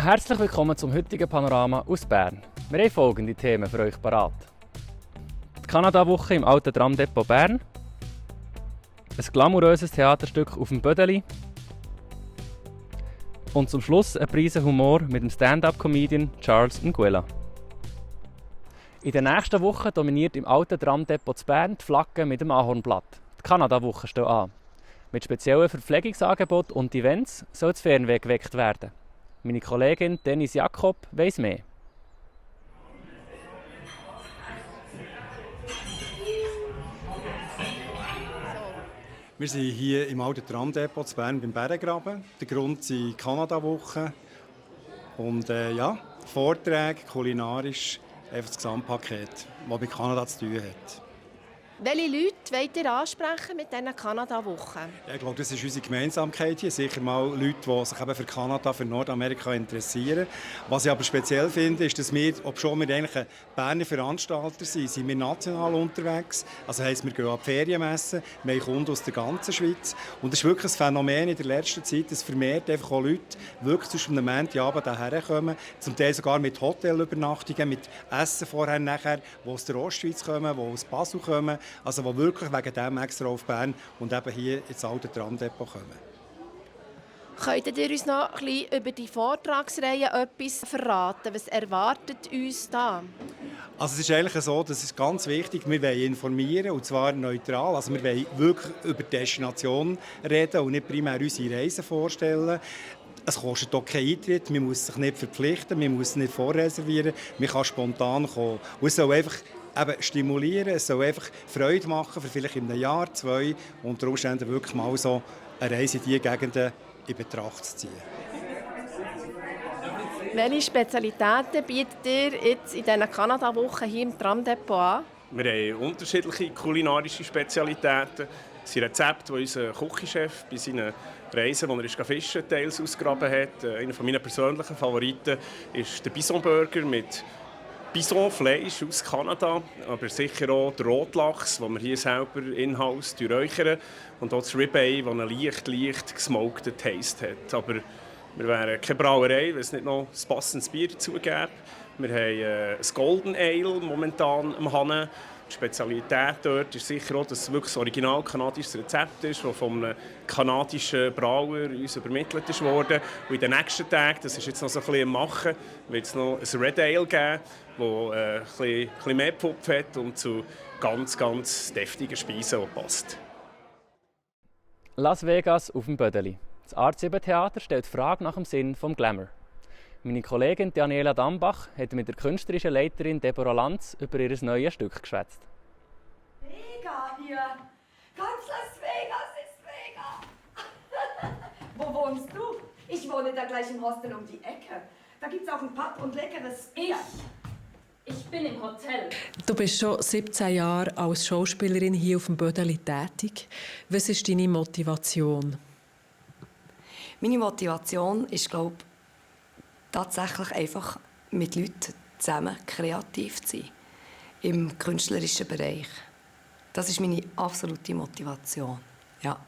Herzlich willkommen zum heutigen Panorama aus Bern. Wir haben folgende Themen für euch parat. Die Kanada-Woche im alten Tramdepot Bern, ein glamouröses Theaterstück auf dem Bödeli und zum Schluss eine Prise Humor mit dem Stand-up-Comedian Charles Nguela. In der nächsten Woche dominiert im alten Tramdepot zu Bern die Flagge mit dem Ahornblatt. Die Kanada-Woche steht an. Mit speziellen Verpflegungsangeboten und Events soll das Fernweh geweckt werden. Meine Kollegin Denise Jakob weiss mehr. Wir sind hier im alten Tramdepot zu Bern beim Bärengraben. Der Grund sind die Kanada-Woche. Und Vorträge, kulinarisch, einfach das Gesamtpaket, das mit Kanada zu tun hat. Welche Leute wollt ihr ansprechen mit dieser Kanada-Woche? Ich glaube, das ist unsere Gemeinsamkeit hier. Sicher mal Leute, die sich eben für Kanada, für Nordamerika interessieren. Was ich aber speziell finde, ist, dass wir, obwohl wir eigentlich ein Berner Veranstalter sind wir national unterwegs. Also heisst, wir gehen an die Ferienmessen, wir haben Kunden aus der ganzen Schweiz. Und das ist wirklich ein Phänomen in der letzten Zeit, dass vermehrt einfach auch Leute wirklich zwischen einem Montagabend hierher kommen, zum Teil sogar mit Hotelübernachtungen, mit Essen vorher, nachher, die aus der Ostschweiz kommen, die aus Basel kommen. Also die wirklich wegen dem extra auf Bern und eben hier ins alte Tramdepot kommen. Könntet ihr uns noch ein bisschen über die Vortragsreihe etwas verraten? Was erwartet uns da? Also es ist eigentlich so, das ist ganz wichtig, wir wollen informieren, und zwar neutral. Also wir wollen wirklich über die Destination reden und nicht primär unsere Reisen vorstellen. Es kostet auch keinen Eintritt, man muss sich nicht verpflichten, man muss nicht vorreservieren, man kann spontan kommen. Und es soll einfach stimulieren, es soll einfach Freude machen, für vielleicht in einem Jahr, 2, unter Umständen wirklich mal so eine Reise in diese Gegenden in Betracht zu ziehen. Welche Spezialitäten bietet ihr jetzt in dieser Kanada-Woche hier im Tramdepot an? Wir haben unterschiedliche kulinarische Spezialitäten. Das sind Rezepte, die unser Küchenchef bei seinen Reisen, wo er fischen teils ausgegraben hat. Einer meiner persönlichen Favoriten ist der Bison-Burger mit Bisonfleisch aus Kanada, aber sicher auch der Rotlachs, den wir hier selber in-house räuchern, und auch das Ribeye, das einen leicht gesmokten Taste hat. Aber wir wären keine Brauerei, wenn es nicht noch ein passendes Bier dazu gäbe. Wir haben ein Golden Ale momentan am Hannen. Die Spezialität dort ist sicher auch, dass es wirklich ein original kanadisches Rezept ist, das von einem kanadischen Brauer uns übermittelt wurde. Und in den nächsten Tagen, das ist jetzt noch so ein bisschen am Machen, wird es noch ein Red Ale geben, das ein bisschen mehr Pfupf hat und zu ganz deftigen Speisen passt. Las Vegas auf dem Bödeli. Das Art7-Theater stellt die Frage nach dem Sinn des Glamour. Meine Kollegin Daniela Dambach hat mit der künstlerischen Leiterin Deborah Lanz über ihr neues Stück geschwätzt. Mega hier! Ganz Las Vegas ist mega! Wo wohnst du? Ich wohne da gleich im Hostel um die Ecke. Da gibt's auch ein Pub und leckeres Bier. Ich bin im Hotel. Du bist schon 17 Jahre als Schauspielerin hier auf dem Bödeli tätig. Was ist deine Motivation? Meine Motivation ist, glaube ich, tatsächlich einfach mit Leuten zusammen kreativ zu sein. Im künstlerischen Bereich. Das ist meine absolute Motivation. Ja.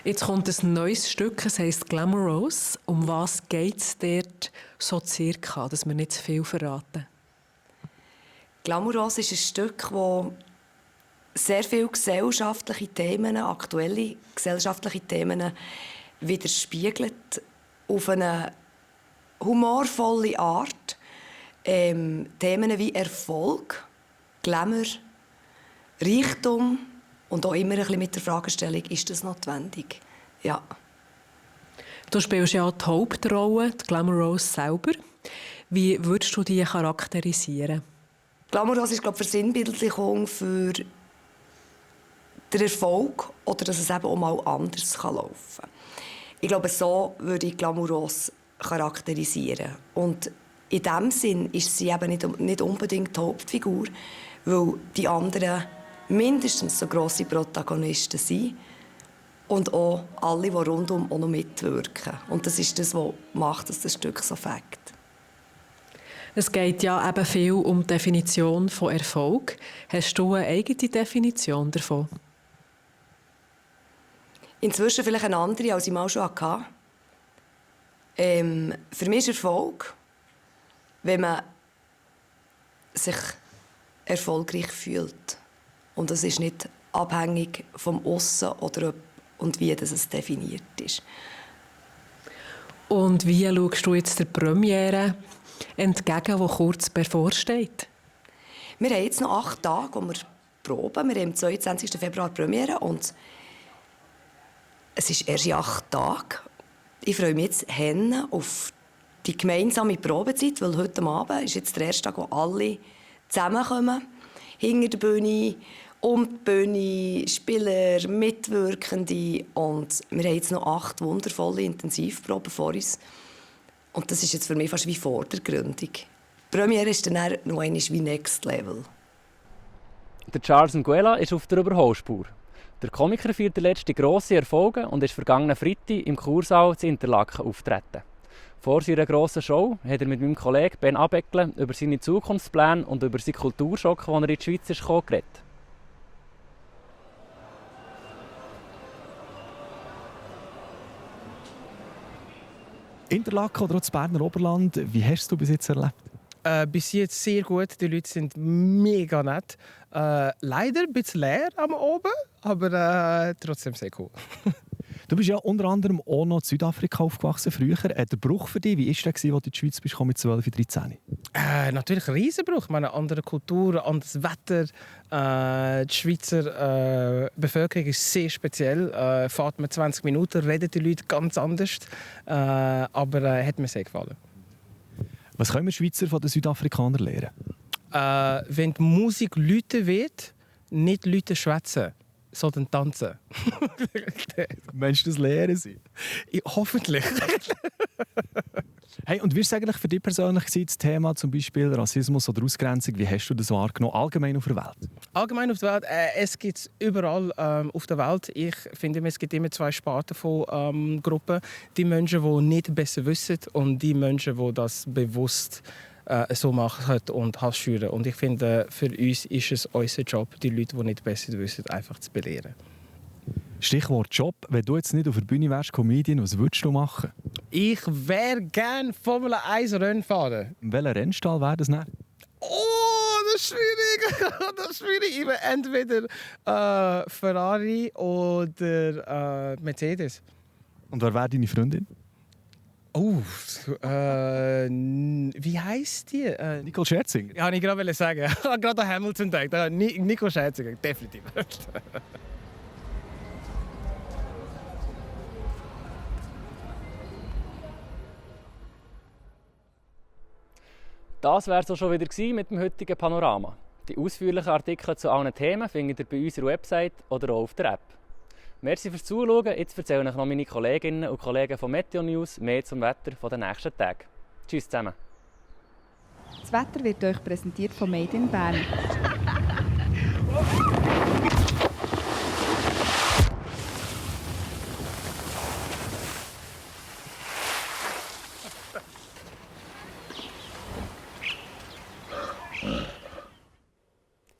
Jetzt kommt ein neues Stück, es heisst «Glamorous». Um was geht es dort so circa, dass wir nicht zu viel verraten? «Glamorous» ist ein Stück, das sehr viele gesellschaftliche Themen, aktuelle gesellschaftliche Themen widerspiegelt auf eine humorvolle Art. Themen wie Erfolg, Glamour, Reichtum und auch immer ein bisschen mit der Fragestellung, ist das notwendig? Ja. Du spielst ja die Hauptrolle, die Glamorous selber. Wie würdest du die charakterisieren? Glamorous ist, glaube ich, Versinnbildlichung für den Erfolg oder dass es eben auch mal anders laufen kann. Ich glaube, so würde ich Glamorous charakterisieren. Und in diesem Sinn ist sie eben nicht unbedingt die Hauptfigur, weil die anderen mindestens so grosse Protagonisten sind und auch alle, die rundum auch noch mitwirken. Und das ist das, was macht, dass das Stück so fängt. Es geht ja eben viel um die Definition von Erfolg. Hast du eine eigene Definition davon? Inzwischen vielleicht eine andere, als ich mal schon hatte. Für mich ist Erfolg, wenn man sich erfolgreich fühlt. Und das ist nicht abhängig vom Aussen oder und wie das es definiert ist. Und wie schaust du jetzt der Premiere entgegen, die kurz bevorsteht? Wir haben jetzt noch 8 Tage, wo wir proben. Wir haben am 22. Februar Premiere und es ist erst in 8 Tagen. Ich freue mich jetzt auf die gemeinsame Probezeit, weil heute Abend ist jetzt der erste Tag, wo alle zusammenkommen. Hinter der Bühne, um die Bühne, Spieler, Mitwirkende. Und wir haben jetzt noch 8 wundervolle Intensivproben vor uns. Und das ist jetzt für mich fast wie vordergründig. Die Premiere ist dann noch einmal wie Next Level. Der Charles Nguela ist auf der Überholspur. Der Komiker feiert letzte grosse Erfolge und ist vergangenen Freitag im Kursaal zu Interlaken auftreten. Vor seiner grossen Show hat er mit meinem Kollegen Ben Abeckle über seine Zukunftspläne und über seinen Kulturschock, als er in die Schweiz ist, geredet. Interlaken oder auch das Berner Oberland, wie hast du bis jetzt erlebt? Bis jetzt sehr gut. Die Leute sind mega nett. Leider ein bisschen leer am Oben, aber trotzdem sehr cool. Du bist ja unter anderem auch noch in Südafrika aufgewachsen, früher. Der Bruch für dich, wie war der, als du in die Schweiz bist, mit 12, 13? Natürlich ein Riesenbruch. Eine andere Kultur, anderes Wetter. Die Schweizer Bevölkerung ist sehr speziell. Fährt man 20 Minuten, reden die Leute ganz anders. Aber hat mir sehr gefallen. Was können wir Schweizer von den Südafrikanern lernen? Wenn die Musik Leute wird, nicht Leute schwätzen, sondern tanzen. Meinst du, das Lehren sie? Hoffentlich. Hey, und wie war es eigentlich für dich persönlich das Thema, zum Beispiel Rassismus oder Ausgrenzung? Wie hast du das wahrgenommen, allgemein auf der Welt? Allgemein auf der Welt, es gibt es überall auf der Welt. Ich finde, es gibt immer 2 Sparten von Gruppen. Die Menschen, die nicht besser wissen und die Menschen, die das bewusst so machen und Hass schüren. Und ich finde, für uns ist es unser Job, die Leute, die nicht besser wissen, einfach zu belehren. Stichwort Job. Wenn du jetzt nicht auf der Bühne wärst, Comedian, was würdest du machen? Ich wäre gerne Formel 1 Rennfahrer. Welcher Rennstall wäre das nicht? Oh, das ist schwierig. Das ist schwierig. Ich wäre entweder Ferrari oder Mercedes. Und wer wäre deine Freundin? Oh, wie heisst die? Nicole Scherzinger. Ja, ich gerade sagen. Ich habe gerade an Hamilton gedacht. Nicole Scherzinger, definitiv. Das wäre es auch schon wieder mit dem heutigen Panorama. Die ausführlichen Artikel zu allen Themen findet ihr bei unserer Website oder auch auf der App. Merci fürs Zuschauen. Jetzt erzählen euch noch meine Kolleginnen und Kollegen von Meteo News mehr zum Wetter der nächsten Tage. Tschüss zusammen. Das Wetter wird euch präsentiert von Made in Bern.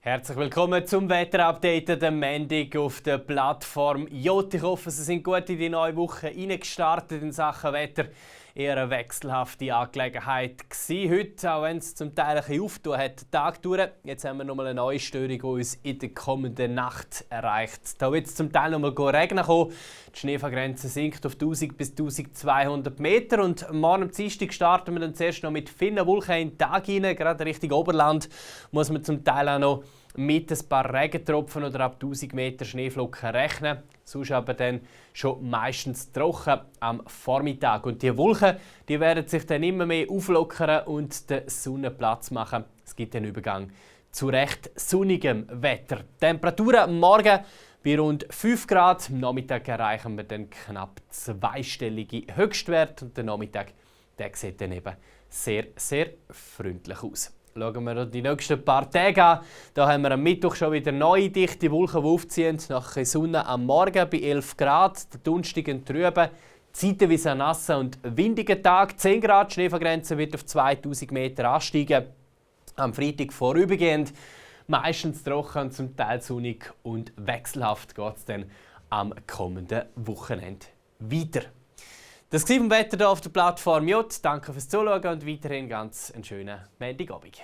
Herzlich willkommen zum Wetterupdate am Montag auf der Plattform Jot. Ich hoffe, Sie sind gut in die neue Woche reingestartet in Sachen Wetter. Eher eine wechselhafte Angelegenheit gewesen heute, auch wenn es zum Teil ein bisschen aufgetan hat, den Tag durch. Jetzt haben wir nochmal eine neue Störung, die uns in der kommenden Nacht erreicht. Da wird es zum Teil nochmal regnen kommen. Die Schneefallgrenze sinkt auf 1000 bis 1200 Meter. Und morgen am Dienstag starten wir dann zuerst noch mit vielen Wolken in den Tag hinein. Gerade Richtung Oberland muss man zum Teil auch noch mit ein paar Regentropfen oder ab 1000 Meter Schneeflocken rechnen. Sonst aber dann schon meistens trocken am Vormittag. Und die Wolken die werden sich dann immer mehr auflockern und der Sonne Platz machen. Es gibt einen Übergang zu recht sonnigem Wetter. Die Temperaturen am Morgen bei rund 5 Grad. Am Nachmittag erreichen wir dann knapp zweistellige Höchstwerte. Und der Nachmittag der sieht dann eben sehr, sehr freundlich aus. Schauen wir die nächsten paar Tage an. Da haben wir am Mittwoch schon wieder neue dichte Wolken, die aufziehen. Nach Sonne am Morgen bei 11 Grad, der Donnerstag trüben, zeitweise ein nasser und windiger Tag. 10 Grad, die Schneefallgrenze wird auf 2000 Meter ansteigen. Am Freitag vorübergehend meistens trocken, zum Teil sonnig und wechselhaft geht es dann am kommenden Wochenende weiter. Das war vom Wetter hier auf der Plattform J. Danke fürs Zuschauen und weiterhin ganz einen schönen Montagabend.